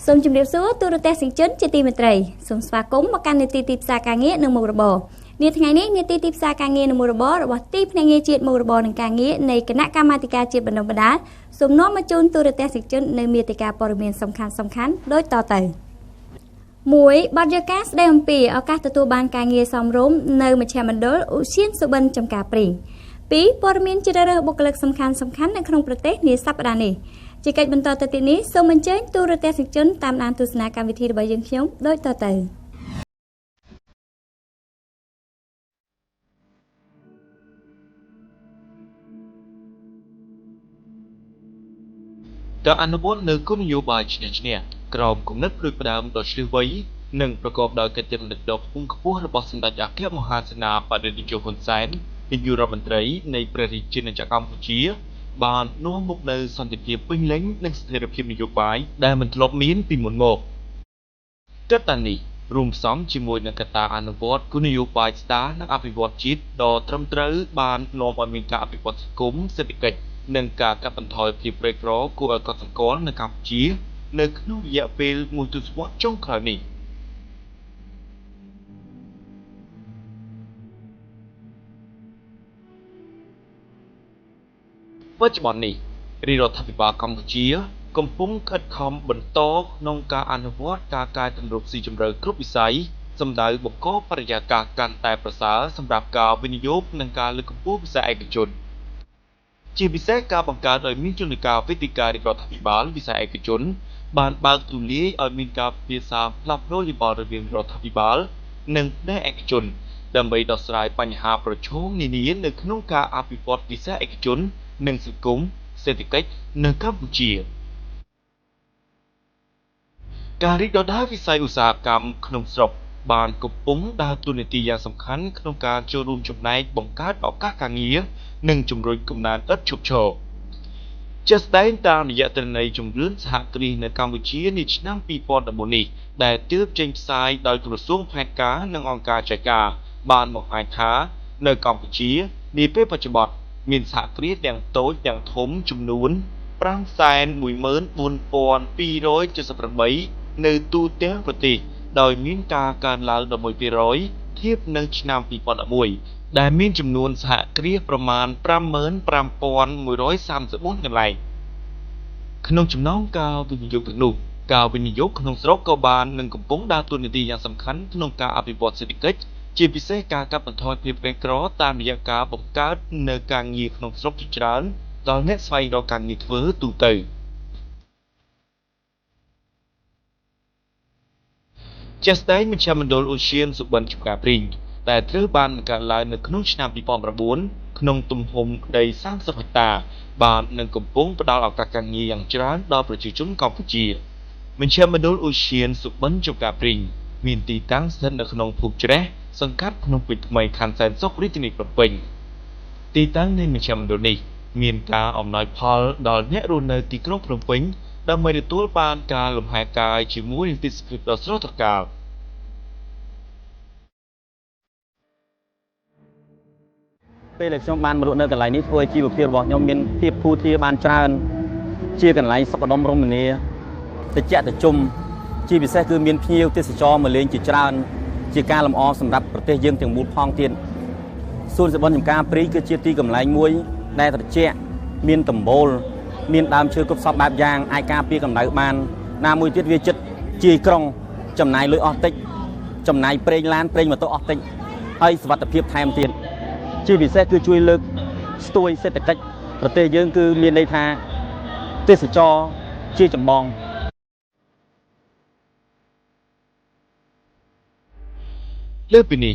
សូមជម្រាបសួរទូរទស្សនិកជនជាទីមេត្រីសូមស្វាគមន៍មកកាន់នេតិទីផ្សារការងារនិងមុខរបរនាថ្ងៃនេះនេតិទីផ្សារការងារនិងមុខរបររបស់ទីភ្នាក់ងារជាតិមុខរបរនិងការងារនៃគណៈកម្មាធិការជាតិបណ្ដុះបណ្ដាលសូមនាំមកជូនទូរទស្សនិកជននៅមាតិកាព័ត៌មានសំខាន់ៗដូចតទៅ1បទយកាស្ដីអំពីឱកាសទទួលបានការងារសមរម្យនៅមជ្ឈមណ្ឌលឧទ្យានសុបិនចំការព្រីង2ព័ត៌មានជ្រើសរើសបុគ្គលិកសំខាន់ៗនៅក្នុងប្រទេសនាសប្តាហ៍នេះជាកិច្ចបន្តទៅទីនេះសូមអញ្ជើញទូរទស្សនិកជនតាមដានទស្សនាកម្មវិធីរបស់យើងខ្ញុំដូចតទៅការអនុវត្តនៅគោលនយោបាយឈ្នះឈ្នះក្រោមគំនិតផ្ដួចផ្ដើមដ៏ឈ្លាសវៃនិងប្រកបដោយកិត្តិយសដ៏ខ្ពង់ខ្ពស់របស់សម្ដេចអគ្គមហាសេនាបតីនាយកហ៊ុនសែននាយករដ្ឋមន្ត្រីនៃព្រះរាជាណាចក្រកម្ពុជាបាននាំមកនូវសន្តិភាពពេញលេញនិងស្ថិរភាពនយោបាយដែលមិនធ្លាប់មានពីមុនមកកត្តានេះរួមផ្សំជាមួយនឹងកត្តាអនុវត្តគោលនយោបាយស្ដារនិងអភិវឌ្ឍជាតិដ៏ត្រឹមត្រូវបាននាំឲ្យមានការអភិវឌ្ឍសង្គមសេដ្ឋកិច្ចនិងការកាត់បន្ថយភាពក្រីក្រគួរឲ្យកត់សម្គាល់នៅកម្ពុជានៅក្នុងរយៈពេលមួយទសវត្សរ៍ចុងក្រោយនេះបច្ចុប្បន្ននេះរាជរដ្ឋាភិបាលកម្ពុជាកំពុងខិតខំបន្តក្នុងការអនុវត្តការកែតម្រូវស៊ីជម្រៅគ្រប់វិស័យសម្ដៅបង្កបរិយាកាសកាន់តែប្រសើរសម្រាប់ការវិនិយោគនិងការលើកកម្ពស់វិស័យឯកជនជាពិសេសការបង្កើតឲ្យមានយន្តការវេទិការាជរដ្ឋាភិបាលវិស័យឯកជនបានបើកទូលាយឲ្យមានការពិភាក្សាផ្លាស់ប្ដូរយោបល់រវាងរដ្ឋាភិបាលនិងផ្នែកឯកជនដើម្បីដោះស្រាយបញ្ហាប្រឈមនានានៅក្នុងការអភិវឌ្ឍវិស័យឯកជននិងសង្គមសេដ្ឋកិច្ចនៅកម្ពុជាការរីកដុះដាលវិស័យឧស្សាហកម្មក្នុងស្រុកបានកំពុងដើរតួនាទីយ៉ាងសំខាន់ក្នុងការចូលរួមចំណែកបង្កើតឱកាសការងារនិងជំរុញកំណើនឥតឈប់ឈរជាក់ស្ដែងតាមរយៈទិន្នន័យជំរឿនសហគ្រាសនៅកម្ពុជានាឆ្នាំ2014នេះដែលទើបចេញផ្សាយដោយក្រសួងផែនការនិងអង្គការចែកាបានបង្ហាញថានៅកម្ពុជានាពេលបច្ចុប្បន្នមានសហគ្រាសទាំងតូចទាំងធំចំនួន 514,278 នៅទូទាំងប្រទេសដោយមានការកើនឡើង 11% ធៀបនឹងឆ្នាំ2011ដែលមានចំនួនសហគ្រាសប្រមាណ 55,134 កន្លែងក្នុងចំណោមការវិនិយោគទាំងនោះការវិនិយោគក្នុងស្រុកក៏បាននឹងកំពុងដើរតួនាទីយ៉ាងសំខាន់ក្នុងការអភិវឌ្ឍសេដ្ឋកិច្ចជាពិសេសការកាត់បន្ថយភាពក្រីក្រតាមរយៈការបង្កើតនូវការងារក្នុងស្រុកជាច្រើនដល់អ្នកស្វែងរកការងារធ្វើទូទៅជាក់ស្ដែងមជ្ឈមណ្ឌលឧទ្យានសុបិនចំការព្រីងដែលត្រូវបានបង្កើតឡើងនៅក្នុងឆ្នាំ2009ក្នុងទំហំដី30ហិកតាបាននឹងកំពុងផ្ដល់ឱកាសការងារយ៉ាងច្រើនដល់ប្រជាជនកម្ពុជាមជ្ឈមណ្ឌលឧទ្យានសុបិនចំការព្រីងមានទីតាំងស្ថិតនៅក្នុងភូមិច្រេះសង្កាត់ភ្នំពេញថ្មីខណ្ឌសែនសុខរាជធានីភ្នំពេញទីតាំងនៃមជ្ឈមណ្ឌលនេះមានការអំណោយផលដល់អ្នករស់នៅទីក្រុងភ្នំពេញដើម្បីទទួលបានការលំហែកាយជាមួយនឹងទេសភាពដ៏ស្រស់ត្រកាលពេលដែលខ្ញុំបានមករស់នៅកន្លែងនេះធ្វើឲ្យជីវភាពរបស់ខ្ញុំមានភាពធូរធារបានច្រើនជាកន្លែងសុខដុមរមនាត្រជាក់ត្រជុំជាពិសេសគឺមានភ្ញៀវទេសចរមកលេងជាច្រើនជាការលម្អសម្រាប់ប្រទេសយើងទាំងមូលផងទៀតសួនសុបិនចំការព្រីគឺជាទីកន្លែងមួយដែលត្រជាក់មានដំបូលមានដើមឈើគ្រប់សពបែបយ៉ាងអាចការពារកម្ដៅបានណាមួយទៀតវាចិត្តជាយក្រុងចំណាយលុយអស់តិចចំណាយប្រេងឡានប្រេងម៉ូតូអស់តិចហើយសុវត្ថិភាពថែមទៀតជាពិសេសគឺជួយលើកស្ទួយសេដ្ឋកិច្ចប្រទេសយើងគឺមានន័យថាទេសចរជាចម្បងលើសពីនេះ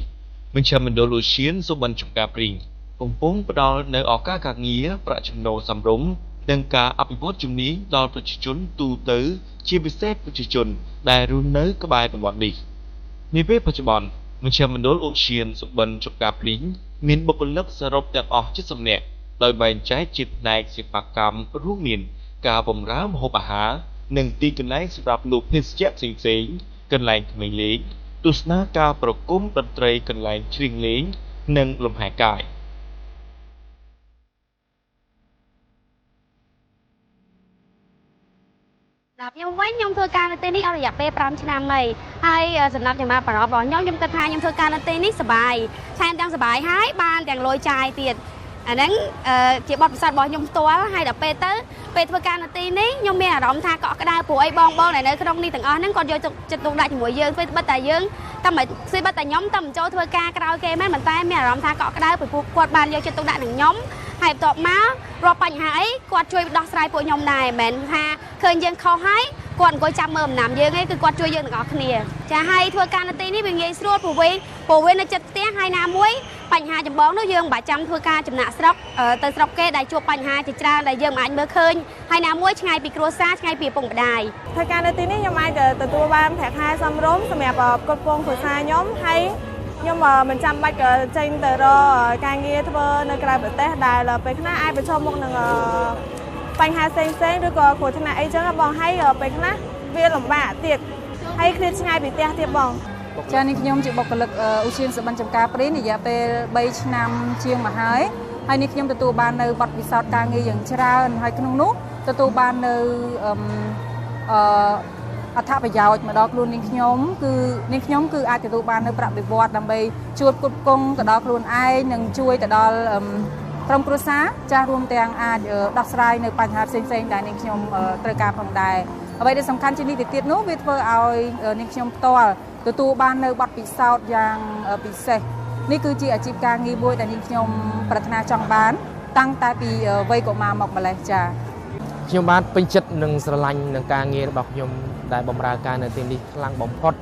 មជ្ឈមណ្ឌលឧទ្យានសុបិនចំការព្រីងកំពុងផ្ដល់នូវឱកាសការងារប្រាក់ចំណូលសមរម្យនិងការអភិវឌ្ឍជំនាញដល់ប្រជាជនទូទៅជាពិសេសប្រជាជនដែលរស់នៅក្បែរតំបន់នេះនាពេលបច្ចុប្បន្នមជ្ឈមណ្ឌលឧទ្យានសុបិនចំការព្រីងមានបុគ្គលិកសរុបទាំងអស់70នាក់ដោយបែងចែកជាផ្នែកសិប្បកម្មរួមមានការបម្រើម្ហូបអាហារនិងទីកន្លែងសម្រាប់លក់ភេសជ្ជៈផ្សេងៗកន្លែងក្មេងលេងទស្សនាការប្រគំតន្ត្រីកន្លែងច្រៀងលេងនិងលំហែកាយ ដល់ខ្ញុំវិញខ្ញុំធ្វើការនៅទីនេះអស់រយៈពេល5ឆ្នាំហើយហើយសម្រាប់ចំណាប់អារម្មណ៍របស់ខ្ញុំខ្ញុំគិតថាខ្ញុំធ្វើការនៅទីនេះសប្បាយថែមទាំងសប្បាយហើយបានទាំងលុយចាយទៀតអាហ្នឹងជាបទពិសោធន៍របស់ខ្ញុំផ្ទាល់ហើយដល់ពេលទៅពេលធ្វើការនៅទីនេះខ្ញុំមានអារម្មណ៍ថាកក់ក្ដៅព្រោះអីបងបងដែលនៅក្នុងនេះទាំងអស់ហ្នឹងគាត់យកចិត្តទុកដាក់ជាមួយយើងធ្វើបិទតែយើងតែមិនស្វីបិទតែខ្ញុំតែមិនចូលធ្វើការក្រោយគេមែនប៉ុន្តែមានអារម្មណ៍ថាកក់ក្ដៅពីព្រោះគាត់បានយកចិត្តទុកដាក់នឹងខ្ញុំហើយបន្ទាប់មករាល់បញ្ហាអីគាត់ជួយដោះស្រាយពួកខ្ញុំដែរមិនមែនថាឃើញយើងខុសហើយគាត់អង្គុយចាំមើលអំណាំយើងឯងគឺគាត់ជួយយើងទាំងអស់គ្នាចាហើយធ្វើការនៅទីនេះវាងាយស្រួលព្រោះវានៅចិត្តផ្ទះហើយណាមួយបញ្ហាចម្បងនោះយើងមិនបាច់ចាំធ្វើការចំណាក់ស្រុកទៅស្រុកគេដែលជួបបញ្ហាជាច្រើនដែលយើងមិនអាចមើលឃើញហើយណាមួយឆ្ងាយពីគ្រួសារឆ្ងាយពីឪពុកម្ដាយធ្វើការនៅទីនេះខ្ញុំអាចទទួលបានប្រាក់ខែសមរម្យសម្រាប់ផ្គត់ផ្គង់គ្រួសារខ្ញុំហើយខ្ញុំមិនចាំបាច់ចេញទៅរកការងារធ្វើនៅក្រៅប្រទេសដែលពេលខ្លះអាចប្រឈមមុខនឹងបញ្ហាផ្សេងៗឬក៏គ្រោះថ្នាក់អីចឹងបងហើយពេលខ្លះវាលំបាកទៀតហើយឃ្លាតឆ្ងាយពីផ្ទះទៀតបងចានេះខ្ញុំជាបុគ្គលិកឧទ្យានសុបិនចំការព្រីនរយៈពេល3ឆ្នាំជាងមកហើយហើយនេះខ្ញុំទទួលបាននៅបទពិសោធន៍ការងារយ៉ាងច្រើនហើយក្នុងនោះទទួលបាននៅអត្ថប្រយោជន៍មកដល់ខ្លួននាងខ្ញុំគឺនាងខ្ញុំគឺអាចទទួលបាននៅប្រាក់បៀវត្សដើម្បីជួយផ្គត់ផ្គង់ទៅដល់ខ្លួនឯងនិងជួយទៅដល់ក្រុមគ្រួសារចាស់រួមទាំងអាចដោះស្រាយនៅបញ្ហាផ្សេងៗដែលនាងខ្ញុំត្រូវការផងដែរអ្វីដែលសំខាន់ជាងនេះទៅទៀតនោះវាធ្វើឲ្យនាងខ្ញុំផ្ទាល់ទទួលបាននៅបទពិសោធន៍យ៉ាងពិសេសនេះគឺជាអាជីពការងារមួយដែលនាងខ្ញុំប្រាថ្នាចង់បានតាំងតែពីវ័យកុមារមកម្ល៉េះចាខ្ញុំបាទពេញចិត្តនិងស្រឡាញ់នឹងការងាររបស់ខ្ញុំដែលបម្រើការនៅទីនេះខ្លាំងបំផុត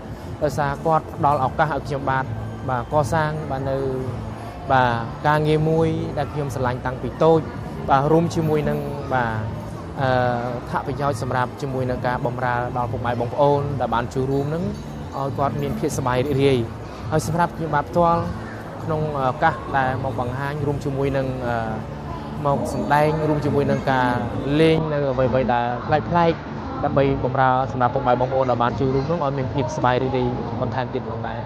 ដោយសារគាត់ផ្ដល់ឱកាសឲ្យខ្ញុំបាទកសាងបាទនៅបាទការងារមួយដែលខ្ញុំស្រឡាញ់តាំងពីតូចបាទរួមជាមួយនឹងបាទអត្ថប្រយោជន៍សម្រាប់ជាមួយនឹងការបម្រើដល់ពុកម៉ែបងប្អូនដែលបានចូលរួមនឹងឲ្យគាត់មានភាពសប្បាយរីករាយហើយសម្រាប់ខ្ញុំបាទផ្ទាល់ក្នុងឱកាសដែលមកបង្ហាញរួមជាមួយនឹងមកសម្ដែងរួមជាមួយនឹងការលេងនៅអ្វីៗដែលប្លែកៗដើម្បីបម្រើសម្រាប់ពុកម៉ែបងប្អូនដែលបានចូលរួមនោះឲ្យមានភាពសប្បាយរីករាយបន្ថែមទៀតផងដែរ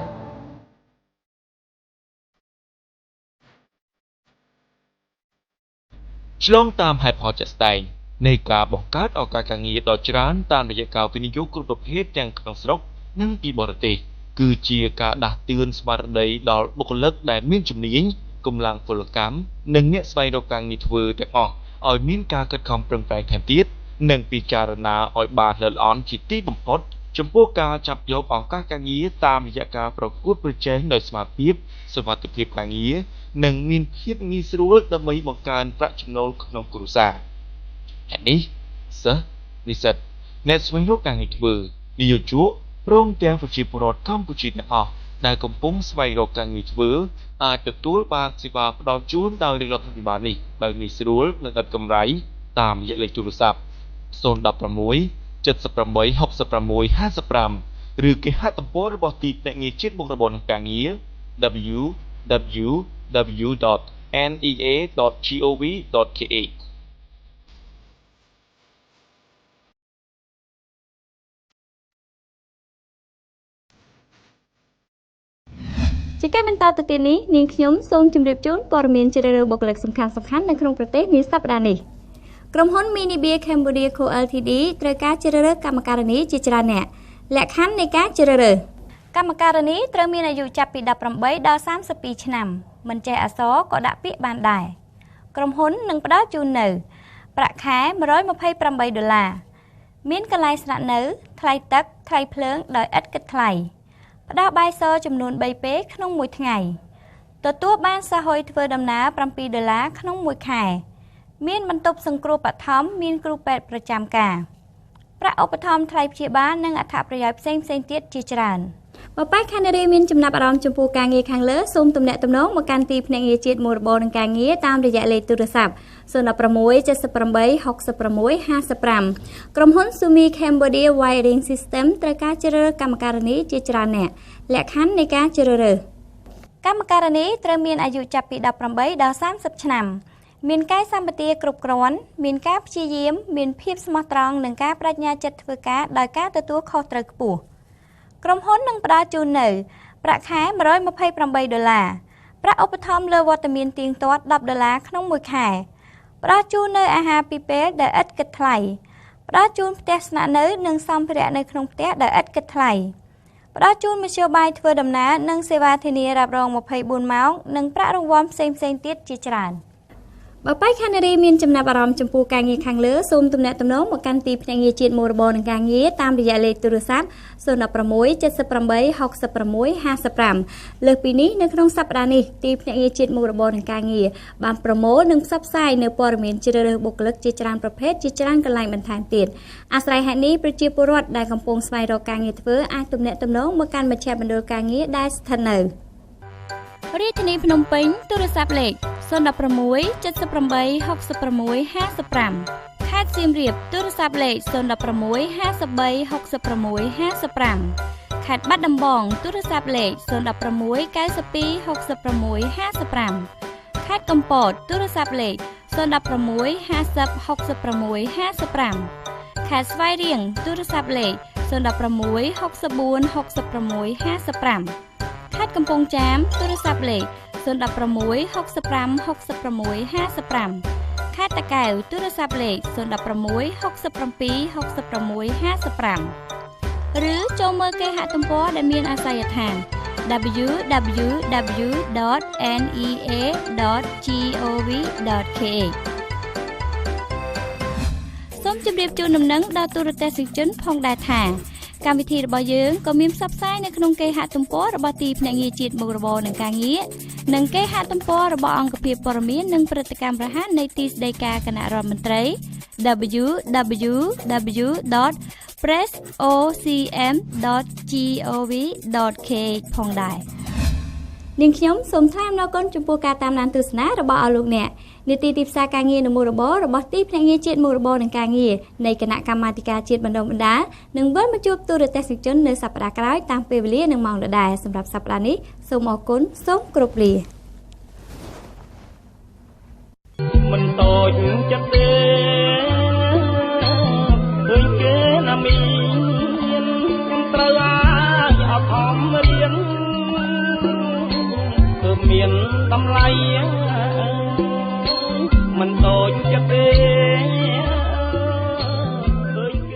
ឆ្លងតាមហេតុផលជាក់ស្ដែងនៃការបង្កើតឱកាសការងារដ៏ច្រើនតាមរយៈការវិនិយោគគ្រប់ប្រភេទទាំងក្នុងស្រុកនិងពីបរទេសគឺជាការដាស់តឿនស្មារតីដល់បុគ្គលិកដែលមានជំនាញកម្លាំងពលកម្មនិងអ្នកស្វែងរកការងារធ្វើទាំងអស់ឲ្យមានការខិតខំប្រឹងប្រែងថែមទៀតនិងពិចារណាឲ្យបានល្អិតល្អន់ជាទីបំផុតចំពោះការចាប់យកឱកាសការងារតាមរយៈការប្រកួតប្រជែងដោយស្មារតីសុវត្ថិភាពការងារនិងមានភាពងាយស្រួលដើម្បីបង្កើនប្រាក់ចំណូលក្នុងគ្រួសារហេតុនេះសិស្សនិស្សិតអ្នកស្វែងរកការងារធ្វើនិយោជកព្រមទាំងប្រជាពលរដ្ឋកម្ពុជាទាំងអស់ដែលកំពុងស្វែងរកការងារធ្វើអាចទទួលបានសេវាផ្ដល់ជូនដោយរដ្ឋាភិបាលនេះដោយងាយស្រួលនិងឥតកម្រៃតាមរយៈលេខទូរស័ព្ទ016 78 66 55ឬគេហទំព័ររបស់ទីភ្នាក់ងារជាតិមុខរបរនិងការងារ www.nea.gov.kh ជាការបន្តទៅទៀតនេះនាងខ្ញុំសូមជម្រាបជូនព័ត៌មានជ្រើសរើសបុគ្គលិកសំខាន់ៗនៅក្នុងប្រទេសនាសប្តាហ៍នេះក្រុមហ៊ុន Minibia Cambodia Co Ltd ត្រូវការជ្រើសរើសកម្មការិនីជាច្រើនអ្នកលក្ខខណ្ឌនៃការជ្រើសរើសកម្មការិនីត្រូវមានអាយុចាប់ពី18ដល់32ឆ្នាំមិនចេះអក្សរក៏ដាក់ពាក្យបានដែរក្រុមហ៊ុននឹងផ្ដល់ជូននៅប្រាក់ខែ128ដុល្លារមានកន្លែងស្នាក់នៅថ្លៃទឹកថ្លៃភ្លើងដោយឥតគិតថ្លៃផ្ដល់បាយសចំនួន3ពេលក្នុងមួយថ្ងៃទទួលបានសហុយធ្វើដំណើរ7ដុល្លារក្នុងមួយខែមានបន្ទប់សង្គ្រោះបឋមមានគ្រូពេទ្យប្រចាំការប្រាក់ឧបត្ថម្ភថ្លៃព្យាបាលនិងអត្ថប្រយោជន៍ផ្សេងៗទៀតជាច្រើនបើបេក្ខនារីមានចំណាប់អារម្មណ៍ចំពោះការងារខាងលើសូមទំនាក់ទំនងមកកាន់ទីភ្នាក់ងារជាតិមូលរបរនិងការងារតាមរយៈលេខទូរស័ព្ទ016 78 66 55ក្រុមហ៊ុន Sumi Cambodia Wiring System ត្រូវការជ្រើសរើសកម្មការិនីជាច្រើនអ្នកលក្ខខណ្ឌនៃការជ្រើសរើសកម្មការិនីត្រូវមានអាយុចាប់ពី18ដល់30ឆ្នាំមានកាយសម្បទាគ្រប់គ្រាន់មានការព្យាយាមមានភាពស្មោះត្រង់និងការប្តេជ្ញាចិត្តធ្វើការដោយការទទួលខុសត្រូវខ្ពស់ក្រុមហ៊ុននឹងផ្ដល់ជូននៅប្រាក់ខែ128ដុល្លារប្រាក់ឧបត្ថម្ភលើវត្តមានទៀងទាត់10ដុល្លារក្នុងមួយខែផ្ដល់ជូននៅអាហារពីរពេលដែលឥតគិតថ្លៃ ផ្ដល់ជូនផ្ទះស្នាក់នៅនិងសម្ភារៈនៅក្នុងផ្ទះដោយឥតគិតថ្លៃផ្ដល់ជូនមធ្យោបាយធ្វើដំណើរនិងសេវាធានារ៉ាប់រង24ម៉ោងនិងប្រាក់រង្វាន់ផ្សេងៗទៀតជាច្រើនបើបេក្ខនារីមានចំណាប់អារម្មណ៍ចំពោះការងារខាងលើសូមទំនាក់ទំនងមកកាន់ទីភ្នាក់ងារជាតិមុខរបរនិងការងារតាមរយៈលេខទូរស័ព្ទ016 78 66 55លើសពីនេះនៅក្នុងសប្តាហ៍នេះទីភ្នាក់ងារជាតិមុខរបរនិងការងារបានប្រមូលនិងផ្សព្វផ្សាយនៅព័ត៌មានជ្រើសរើសបុគ្គលិកជាច្រើនប្រភេទជាច្រើនកន្លែងបន្ថែមទៀតអាស្រ័យហេតុនេះប្រជាពលរដ្ឋដែលកំពុងស្វែងរកការងារធ្វើអាចទំនាក់ទំនងមកកាន់មជ្ឈមណ្ឌលការងារដែលស្ថិតនៅរាជធានីភ្នំពេញទូរស័ព្ទលេខ016 78 66 55ខេត្តសៀមរាបទូរស័ព្ទលេខ016 53 66 55ខេត្តបាត់ដំបងទូរស័ព្ទលេខ016 92 66 55ខេត្តកំពតទូរស័ព្ទលេខ016 50 66 55ខេត្តស្វាយរៀងទូរស័ព្ទលេខ016 64 66 55ខេត្តកំពង់ចាមទូរស័ព្ទលេខ016 65 66 55ខេត្តតាកែវទូរស័ព្ទលេខ016 67 66 55ឬចូលមើលគេហទំព័រដែលមានអាសយដ្ឋាន www.nea.gov.kh សូមជម្រាបជូនដំណឹងដល់ទូរទស្សនិកជនផងដែរថាកម្មវិធីរបស់យើងក៏មានផ្សព្វផ្សាយនៅក្នុងគេហទំព័ររបស់ទីភ្នាក់ងារជាតិមុខរបរនិងការងារនិងគេហទំព័ររបស់អង្គភាពព័ត៌មាននិងព្រឹត្តិកម្មរហ័សនៃទីស្តីការគណៈរដ្ឋមន្ត្រី www.pressocm.gov.kh ផងដែរនាងខ្ញុំសូមថ្លែងអំណរគុណចំពោះការតាមដានទស្សនារបស់អស់លោកអ្នកនីតិទីផ្សារការងារនិងមុខរបររបស់ទីភ្នាក់ងារជាតិមុខរបរនិងការងារនៃគណៈកម្មាធិការជាតិបណ្ដុះបណ្ដាលនឹងវិលមកជួបទូរទស្សនិកជននៅសប្តាហ៍ក្រោយតាមពេលវេលានិងម៉ោងដដែលសម្រាប់សប្តាហ៍នេះសូមអរគុណសូមគោរពលាមិនតូចចិត្តទេឃើញគេណាមានខ្ញុំត្រូវអាយអត់ខំរៀនគឺមានតម្លៃមិនតូចចិត្តទេ